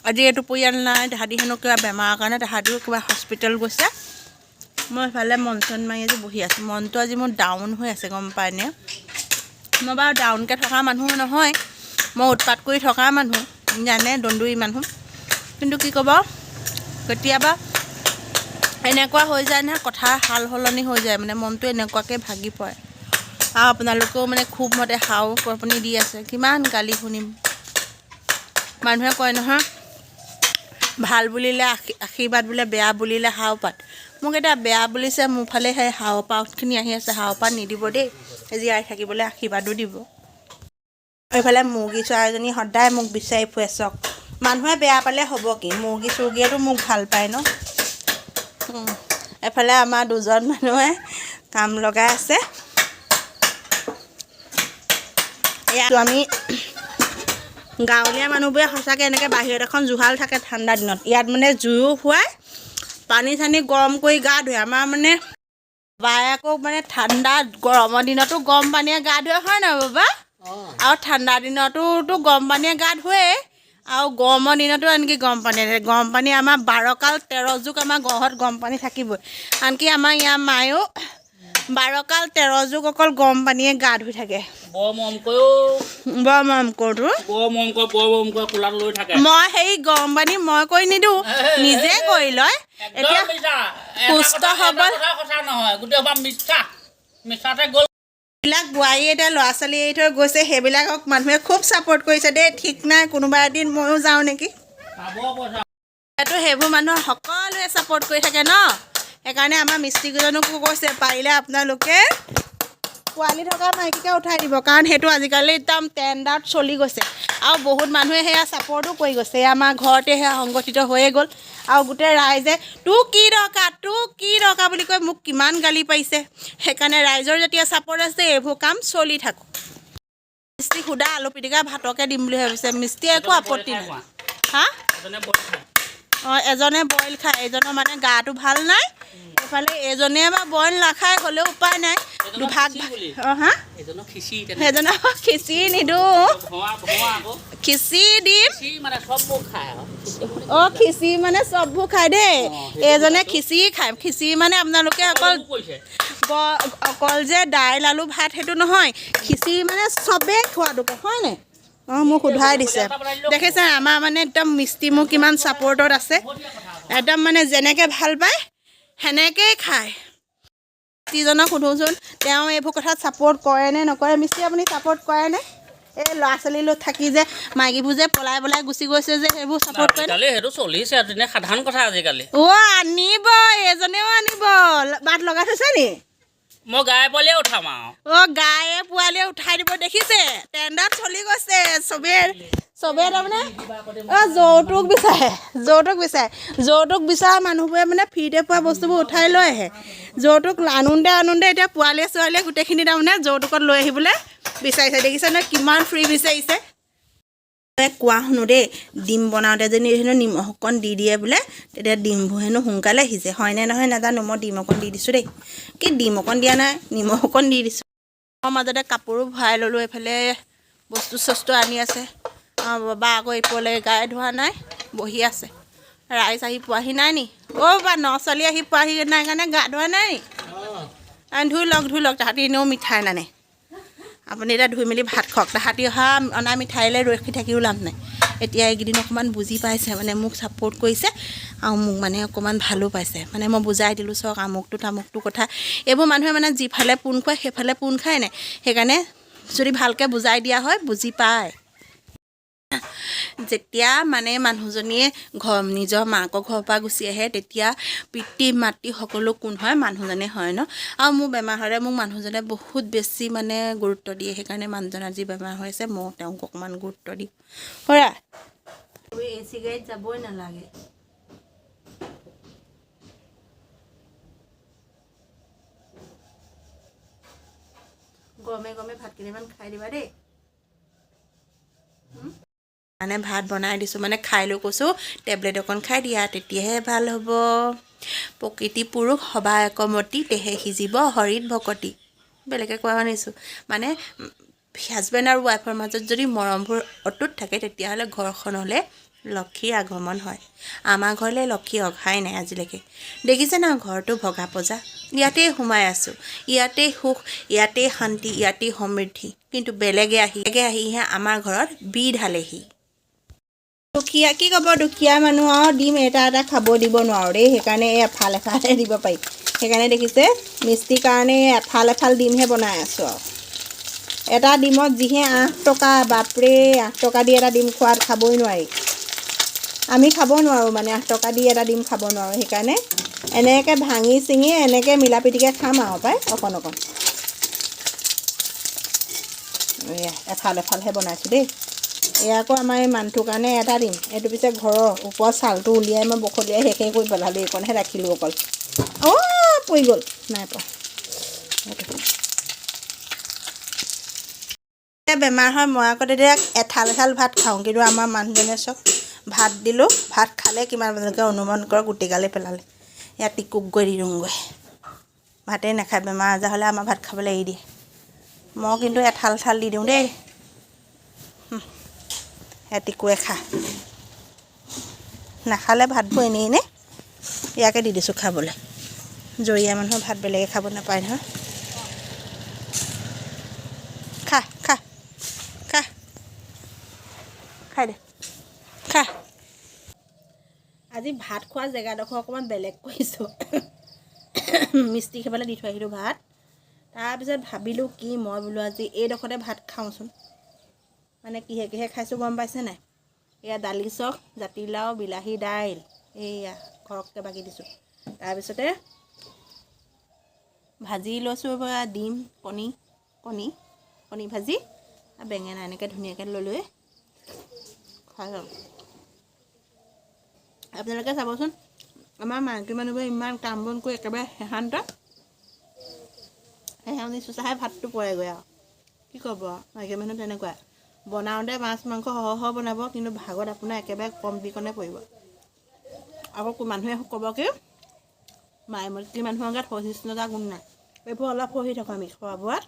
আজি এইটো পৰিয়াল নাই, তাহাঁতি হেনো কিবা বেমাৰৰ কাৰণে তাহাঁতিও কিবা হস্পিটেল গৈছে। মই ইফালে মন চন মাৰি আজি বহি আছোঁ। মনটো আজি মোৰ ডাউন হৈ আছে, গম পায়নে? মই বাৰু ডাউনকৈ থকা মানুহ নহয়, মই উৎপাত কৰি থকা মানুহ, জানে, দন্দুৰী মানুহ। কিন্তু কি ক'ব, কেতিয়াবা এনেকুৱা হৈ যায় নহয়, কথা সাল সলনি হৈ যায়, মানে মনটো এনেকুৱাকৈ ভাগি পৰে। আৰু আপোনালোকেও মানে খুব মতে হাও কঁপনি দি আছে, কিমান গালি শুনিম। মানুহে কয় নহয়, ভাল বুলিলে আশীৰ্বাদ বোলে, বেয়া বুলিলে হাও পাত। মোক এতিয়া বেয়া বুলিছে, মোৰ ফালে সেই হাও পাতখিনি আহি আছে। হাও পাত নিদিব দেই, জীয়াই থাকিবলৈ আশীৰ্বাদো দিব। এইফালে মুৰ্গী চৰাইজনী সদায় মোক বিচাৰি ফুৰে। চাওক, মানুহে বেয়া পালে হ'ব কি, মুৰ্গী চুৰ্গীয়েতো মোক ভাল পায় ন। এইফালে আমাৰ দুজন মানুহে কাম লগাই আছে। এয়া আমি গাঁৱলীয়া মানুহবোৰে সঁচাকৈ এনেকৈ বাহিৰত এখন জুহাল থাকে ঠাণ্ডা দিনত, ইয়াত মানে জুইও ফুৱাই পানী চানী গৰম কৰি গা ধুৱে। আমাৰ মানে বায়ে আকৌ মানে ঠাণ্ডা গৰমৰ দিনতো গৰম পানীয়ে গা ধুৱে, হয় নহয় বাবা? আৰু ঠাণ্ডা দিনতোতো গৰম পানীয়ে গা ধুৱে, আৰু গৰমৰ দিনতো আনকি গৰম পানী, গৰম পানী আমাৰ 12 কাল 13 যুগ আমাৰ ঘৰত গৰম পানী থাকিবই। আনকি আমাৰ ইয়াৰ মায়েও 12 কাল 13 যুগ অকল গৰম পানীয়ে গা ধুই থাকে। বৰ মৰম কৰিও। বৰ মৰম কৰোঁ তো। বৰ মৰম কৰে, বৰ মৰম কৰে, কোলাত লৈ থাকে। মই সেই গৰম পানী মই কৰি নিদিওঁ, নিজে কৰি লয়। এতিয়া একদম মিছা। এটা সুস্থ কথা, এটা সবল। কথা সঁচা নহয়, গোটেই সোপা মিছা মিছাতে গ'ল। এইবিলাক বোৱাৰী এতিয়া ল'ৰা ছোৱালী এৰি থৈ গৈছে, সেইবিলাকক মানুহে খুব ছাপৰ্ট কৰিছে দেই। ঠিক নাই, কোনোবা এদিন ময়ো যাওঁ নেকি। পাব পইচা। ইয়াতো সেইবোৰ মানুহ সকলোৱে ছাপৰ্ট কৰি থাকে ন, সেইকাৰণে আমাৰ মিস্ত্ৰীকেইজনকো কৈছে, পাৰিলে আপোনালোকে পোৱালি থকা মাইকীকে উঠাই দিব, কাৰণ সেইটো আজিকালি একদম ট্ৰেণ্ডত চলি গৈছে আৰু বহুত মানুহে সেয়া ছাপৰ্টো কৰি গৈছে। এয়া আমাৰ ঘৰতে সেয়া সংগঠিত হৈয়ে গ'ল। আৰু গোটেই ৰাইজে তোৰ কি দৰকাৰ, তোৰ কি দৰকাৰ বুলি কৈ মোক কিমান গালি পাৰিছে। সেইকাৰণে ৰাইজৰ যেতিয়া ছাপৰ্ট আছে, এইবোৰ কাম চলি থাকক। মিস্ত্ৰী সুদা আলু পিটিকা ভাতকে দিম বুলি ভাবিছে, মিস্ত্ৰীয়ে একো আপত্তি নাই। হা? এজনে বইল খায়। অঁ, এজনে বইল খায়, এজনৰ মানে গাটো ভাল নাই। এইফালে এজনে বা বইল নাখায়, হ'লেও উপায় নাই, দুভাগ। খিচি বুলি। অঁ, হা। এজনক খিচি তেনেকে। সেইজনক খিচি নিদিওঁ। ভোৱা ভোৱা আকৌ। খিচি দিম। খিচি মানে চববোৰ খায় আৰু খিচি বুলি। অঁ, খিচি মানে চববোৰ খায় দেই। অঁ, সেইটো এইজনে কথাটো। খিচি খায়। খিচি মানে আপোনালোকে অকল সকলোবোৰ কৰিছে। অকল যে দাইল আলু ভাত সেইটো নহয়, খিচি মানে চবেই খোৱাটোকে হয় নাই। অঁ, মোক সোধাই দিছে। দেখিছে, আমাৰ মানে একদম মিস্ত্ৰী মোৰ কিমান ছাপৰ্টত আছে, একদম মানে যেনেকৈ ভাল পায় সেনেকৈয়ে খায়। মিস্ত্ৰীজনক সোধোচোন, তেওঁ এইবোৰ কথাত ছাপৰ্ট কৰে নে নকৰে। মিস্ত্ৰী, আপুনি ছাপৰ্ট কৰেনে? এই ল'ৰা ছোৱালী লৈ থাকি যে মাইকীবোৰ যে পলাই পলাই গুচি গৈছে যে, সেইবোৰ ছাপৰ্ট কৰে? আজিকালি সেইটো চলিছে আৰু, তেনে সাধাৰণ কথা আজিকালি। অ', আনিব, এইজনেও আনিব। বাট লগাই থৈছে নি? মই গাই পোৱালিয়ে উঠাম আৰু। অ', গায়ে পোৱালিয়ে উঠাই দিব। দেখিছে, ট্ৰেণ্ডত চলি গৈছে। চবেই চবেই তাৰমানে যৌতুক বিচাৰে, যৌতুক বিচাৰে। যৌতুক বিচৰা মানুহবোৰে মানে ফ্ৰীতে পোৱা বস্তুবোৰ উঠাই লৈ আহে। যৌতুক আনোতে আনোতে এতিয়া পোৱালিয়ে ছোৱালীয়ে গোটেইখিনি তাৰমানে যৌতুকত লৈ আহিবলৈ বিচাৰিছে। দেখিছে নহয়, কিমান ফ্ৰী বিচাৰিছে। কোৱা শুনো দেই, ডিম বনাওঁতে যদি হেনো নিমখ অকণ দি দিয়ে বোলে, তেতিয়া ডিমবোৰ হেনো সোনকালে সিজে। হয়নে নহয় নাজানো। মই ডিম অকণ দি দিছোঁ দেই। কি, ডিম অকণ দিয়া নাই, নিমখ অকণ দি দিছোঁ। মাজতে কাপোৰো ভৰাই ল'লোঁ। এইফালে বস্তু চস্তু আনি আছে। অঁ, বাবা আকৌ এইফালে গায়ে ধোৱা নাই, বহি আছে। ৰাইজ আহি পোৱাহি নাই নি? অ' বাবা, ন ছোৱালী আহি পোৱাহি নাই কাৰণে গা ধোৱা নাই নি? ধুই লওক, ধুই লওক। তাহাঁতি এনেও মিঠাই নানে। আপুনি এতিয়া ধুই মেলি ভাত খাওক। তাহাঁতি অহা অনা মিঠাইলৈ ৰখি থাকিও লাভ নাই। এতিয়া এইকেইদিন অকণমান বুজি পাইছে, মানে মোক ছাপৰ্ট কৰিছে আৰু মোক মানে অকণমান ভালো পাইছে। মানে মই বুজাই দিলোঁ, চাওক, আমুকটো তামুকটো কথা। এইবোৰ মানুহে মানে যিফালে পোন খুৱায় সেইফালে পোন খায় নাই। সেইকাৰণে যদি ভালকৈ বুজাই দিয়া হয়, বুজি পায়। যেতিয়া মানে মানুহজনীয়ে ঘৰ নিজৰ মাকৰ ঘৰৰ পৰা গুচি আহে, তেতিয়া পিতৃ মাতৃ সকলো কোন হয়? মানুহজনে হয় ন। আৰু মোৰ বেমাৰ হ'লে মোক মানুহজনে বহুত বেছি মানে গুৰুত্ব দিয়ে। সেইকাৰণে মানুহজন আজি বেমাৰ হৈ আছে, ময়ো তেওঁক অকণমান গুৰুত্ব দিওঁ। খুৰা, এ চি গাড়ীত যাবই নালাগে। গৰমে গৰমে ভাত কেইটামান খাই দিবা দেই। মানে ভাত বনাই দিছোঁ, মানে খাই লৈ কৈছোঁ, টেবলেট অকণ খাই দিয়া, তেতিয়াহে ভাল হ'ব। প্ৰকৃতি পুৰুষ সভা একমতি, তেহে সিজিব হৰিত ভকতি। বেলেগে কোৱা শুনিছোঁ, মানে হাজবেণ্ড আৰু ৱাইফৰ মাজত যদি মৰমবোৰ অটুট থাকে, তেতিয়াহ'লে ঘৰখনলৈ লক্ষীৰ আগমন হয়। আমাৰ ঘৰলৈ লক্ষী অহাই নাই আজিলৈকে। দেখিছে ন ঘৰটো ভগা পজা, ইয়াতেই সোমাই আছোঁ, ইয়াতেই সুখ, ইয়াতেই শান্তি, ইয়াতেই সমৃদ্ধি। কিন্তু বেলেগে আহিহে আমাৰ ঘৰত বি ঢালেহি। দুখীয়া কি ক'ব, দুখীয়া মানুহ আৰু ডিম এটা এটা খাব দিব নোৱাৰোঁ দেই, সেইকাৰণে এই এফাল এফালহে দিব পাৰি। সেইকাৰণে দেখিছে মিস্ত্ৰীৰ কাৰণে এই এফাল এফাল ডিমহে বনাই আছোঁ আৰু। এটা ডিমত যিহে 8 টকা, বাপৰে, 8 টকা দি এটা ডিম খোৱাত খাবই নোৱাৰি। আমি খাব নোৱাৰোঁ, মানে 8 টকা দি এটা ডিম খাব নোৱাৰোঁ। সেইকাৰণে এনেকৈ ভাঙি চিঙি এনেকৈ মিলা প্ৰীতিকৈ খাম আৰু পাই অকণ অকণ। এয়া এফাল এফালহে বনাইছোঁ দেই। এয়া আকৌ আমাৰ এই মানুহটোৰ কাৰণে এটা দিম। এইটো পিছে ঘৰৰ ওপৰৰ ছালটো উলিয়াই মই বখলিয়াই শেষেই কৰি পেলালোঁ, এইকণহে ৰাখিলোঁ অকল। অ' পৰি গ'ল, নাই পোৱা। বেমাৰ হয়, মই আকৌ তেতিয়া এথাল এথাল ভাত খাওঁ, কিন্তু আমাৰ মানুহজনে চব ভাত দিলোঁ, ভাত খালে কিমান আপোনালোকে অনুমান কৰক, গোটেই গালে পেলালে। ইয়াত টিকুক গৈ দি দিওঁগৈ, ভাতেই নাখায়। বেমাৰ আজাৰ হ'লে আমাৰ ভাত খাবলৈ এৰি দিয়ে। মই কিন্তু এথাল এথাল দি দিওঁ দেই। টিকুৱে খা, নাখালে ভাতবোৰ এনেই এনেই ইয়াকে দি দিছোঁ খাবলৈ। জৰীয়া মানুহৰ ভাত বেলেগে খাব নাপায় নহয়। খা খা খা, খাই দে খা। আজি ভাত খোৱা জেগাডোখৰ অকণমান বেলেগ কৰিছোঁ। মিস্ত্ৰী খাবলৈ দি থৈ আহিলোঁ ভাত। তাৰপিছত ভাবিলোঁ কি, মই বোলো আজি এইডোখৰতে ভাত খাওঁচোন। মানে কিহে কিহে খাইছোঁ গম পাইছে নাই? এয়া দালি চক, জাতিলাও, বিলাহী দাইল, এইয়া ঘৰককৈ বাকি দিছোঁ। তাৰপিছতে ভাজি লৈছোঁ ডিম, কণী, কণী কণী ভাজি আৰু বেঙেনা এনেকৈ ধুনীয়াকৈ ল'লোৱে খাই লওঁ। আপোনালোকে চাবচোন, আমাৰ মাইকী মানুহবোৰে ইমান কাম বন কৰি একেবাৰে শেহান্ত সেহানি চুচাহে ভাতটো পৰেগৈ আৰু কি ক'ব আৰু মাইকী মানুহ তেনেকুৱা। বনাওঁতে মাছ মাংস সৰহ সৰহ বনাব, কিন্তু ভাগত আপোনাৰ একেবাৰে কমটিকণে পৰিব। আকৌ মানুহে ক'ব কি মাইকী মানুহৰ গাত সহিষ্ণুতা গুণ নাই। এইবোৰ অলপ সহি থাকোঁ আমি খোৱা বোৱাত।